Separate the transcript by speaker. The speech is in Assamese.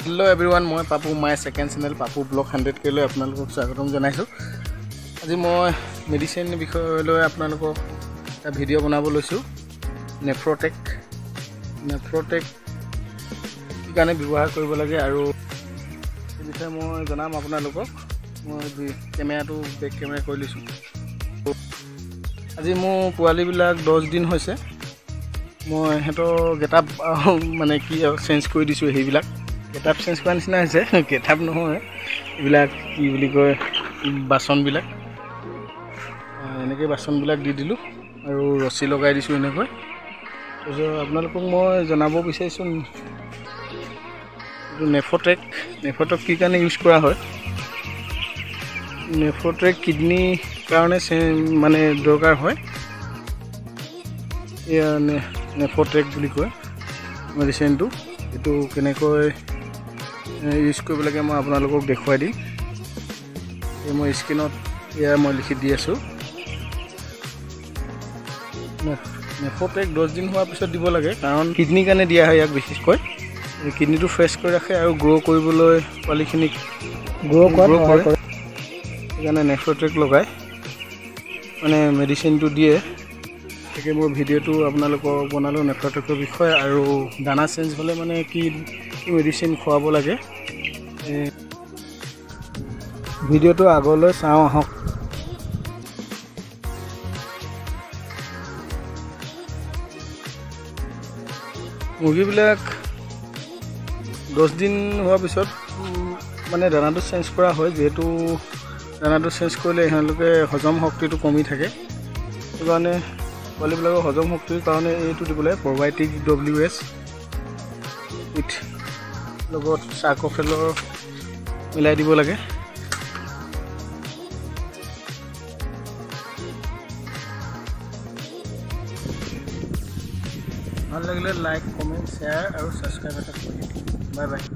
Speaker 1: হেল্ল' এভৰিৱান, মই Papu, my second channel Papu blog 100 কেলৈ আপোনালোকক স্বাগতম জনাইছোঁ। আজি মই মেডিচিন বিষয়লৈ আপোনালোকক এটা ভিডিঅ' বনাব লৈছোঁ। নেফ্ৰটেক কি কাৰণে ব্যৱহাৰ কৰিব লাগে আৰু সেই বিষয়ে মই জনাম আপোনালোকক। মই কেমেৰাটো বেক কেমেৰা কৰি লৈছোঁ। আজি মোৰ পোৱালিবিলাক 10 দিন হৈছে। মই সিহঁতৰ গেটআপ মানে কি চেঞ্জ কৰি দিছোঁ। সেইবিলাক গেটআপ চেঞ্জ কৰা নিচিনা হৈছে, গেটআপ নহয়, এইবিলাক কি বুলি কয়, বাচনবিলাক এনেকৈ বাচনবিলাক দি দিলোঁ আৰু ৰছী লগাই দিছোঁ এনেকৈ। তাৰপিছত আপোনালোকক মই জনাব বিচাৰিছোঁ এইটো নেফ্ৰটেক কি কাৰণে ইউজ কৰা হয়। নেফ্ৰটেক কিডনীৰ কাৰণে মানে দৰকাৰ হয়। এয়া নেফ্ৰটেক বুলি কয় মেডিচিনটো। এইটো কেনেকৈ ইউজ কৰিব লাগে মই আপোনালোকক দেখুৱাই দিম। এই মই স্ক্ৰীণত এয়া মই লিখি দি আছোঁ। নেফ্ৰটেক 10 দিন হোৱাৰ পিছত দিব লাগে, কাৰণ কিডনীৰ কাৰণে দিয়া হয় ইয়াক। বিশেষকৈ কিডনীটো ফ্ৰেছ কৰি ৰাখে আৰু গ্ৰ' কৰিবলৈ পোৱালিখিনিক গ্ৰ' কৰে, সেইকাৰণে নেফ্ৰটেক লগায়, মানে মেডিচিনটো দিয়ে। তাকে মোৰ ভিডিঅ'টো আপোনালোকক বনালোঁ নেফ্ৰটেকৰ বিষয়ে আৰু দানা চেঞ্জ হ'লে মানে কি কি মেডিচিন খুৱাব লাগে। ভিডিঅ'টো আগলৈ চাওঁ আহক। মুৰ্গীবিলাক 10 দিন হোৱাৰ পিছত মানে দানাটো চেঞ্জ কৰা হয়। যিহেতু দানাটো চেঞ্জ কৰিলে সিহঁতলোকে হজম শক্তিটো কমি থাকে, সেইকাৰণে পোৱালিবিলাকৰ হজম শক্তিৰ কাৰণে এইটো দিব লাগে, প্ৰবায়টিক WS with লগত চাৰ্কফেলৰ মিলাই দিব লাগে। ভাল লাগিলে লাইক, কমেণ্ট, শ্বেয়াৰ আৰু ছাবস্ক্ৰাইব এটা কৰি দিব। Bye bye.